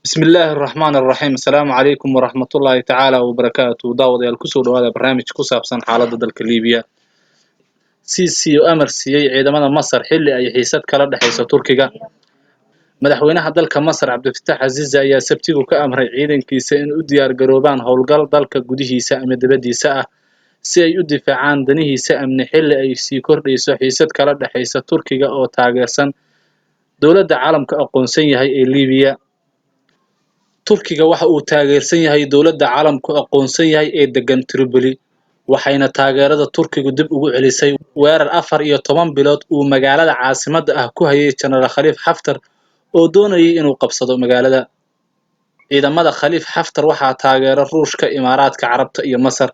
Bismillaahi araxmaani araxiim. Asalaamu calaykum waraxmatullaahi tacaala wabarakaatu. Daawadayaal, kusoo dhawaada barnaamij ku saabsan xaaladda dalka Liibiya. Sisi oo amar siiyey ciidamada Masar xilli ay xiisad kala dhexayso Turkiga. Madaxweynaha dalka Masar, Cabdifatax Casiisi, ayaa Sabtigu ka amray ciidankiisa in u diyaar garoobaan howlgal dalka gudihiisa ama dibaddiisa ah si ay u difaacaan danihiisa amni, xilli ay sii kordhayso xiisad kala dhexaysa Turkiga oo taageersan dowladda caalamka aqoonsan yahay ee Liibiya. Turkiga waxa uu taageersan yahay dowladda caalamku aqoonsan yahay ee degan Tripoli, waxayna taageerada Turkigu dib ugu celisay weerar 14 bilood uu magaalada caasimadda ah ku hayay Jenaraal Khaliif Xaftar oo doonayay inuu qabsado magaalada. Ciidamada Khaliif Xaftar waxaa taageera Ruushka, Imaaraadka Carabta iyo Masar.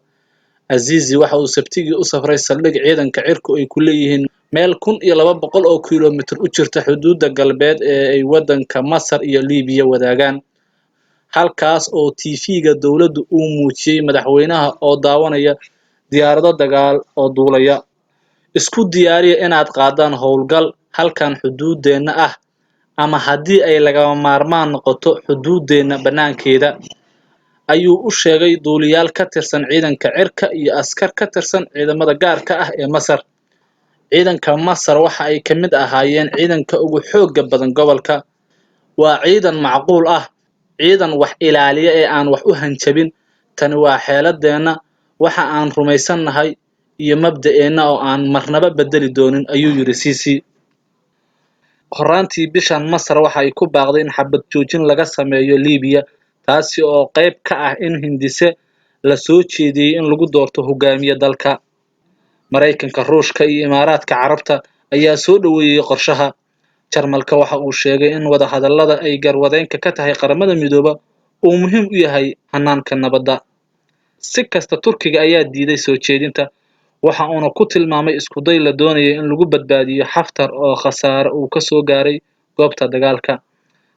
Azizi waxa uu Sabtigii u safray saldhig ciidanka cirku ay ku leeyihiin meel 1200 oo kiiloomitir u jirta xuduudda galbeed ee ay waddanka Masar iyo Liibiya wadaagaan, halkaas oo TV-ga dowladdu uu muujiyey madaxweynaha oo daawanaya diyaarado dagaal oo duulaya. "Isku diyaariya inaad qaadaan howlgal halkan xuduuddeenna ah ama haddii ay lagama maarmaan noqoto xuduuddeenna bannaankeeda," ayuu u sheegay duuliyaal ka tirsan ciidanka cirka iyo askar ka tirsan ciidamada gaarka ah ee Masar. Ciidanka Masar waxa ay ka mid ahaayeen ciidanka ugu xoogga badan gobolka. Waa ciidan macquul ah, ciidan wax ilaaliya ee aan wax u hanjabin. Tani waa xeeladeenna, waxa aan rumaysannahay iyo mabda'eenna oo aan marnaba bedeli doonin, ayuu yidhi Sisi. Horraantii bishan, Masar waxa ay ku baaqday in xabad joojin laga sameeyo Liibiya, taasi oo qayb ka ah in hindise la soo jeediyey in lagu doorto hogaamiye dalka. Maraykanka, Ruushka iyo Imaaraadka Carabta ayaa soo dhoweeyey qorshaha. Jarmalka waxa uu sheegay in wadahadallada ay garwadeenka ka tahay Qaramada Midooba uu muhiim u yahay hanaanka nabadda. Si kasta, Turkiga ayaa diiday soo jeedinta, waxa uuna ku tilmaamay isku day la doonayay in lagu badbaadiyo Xaftar oo khasaare uu ka soo gaaray goobta dagaalka.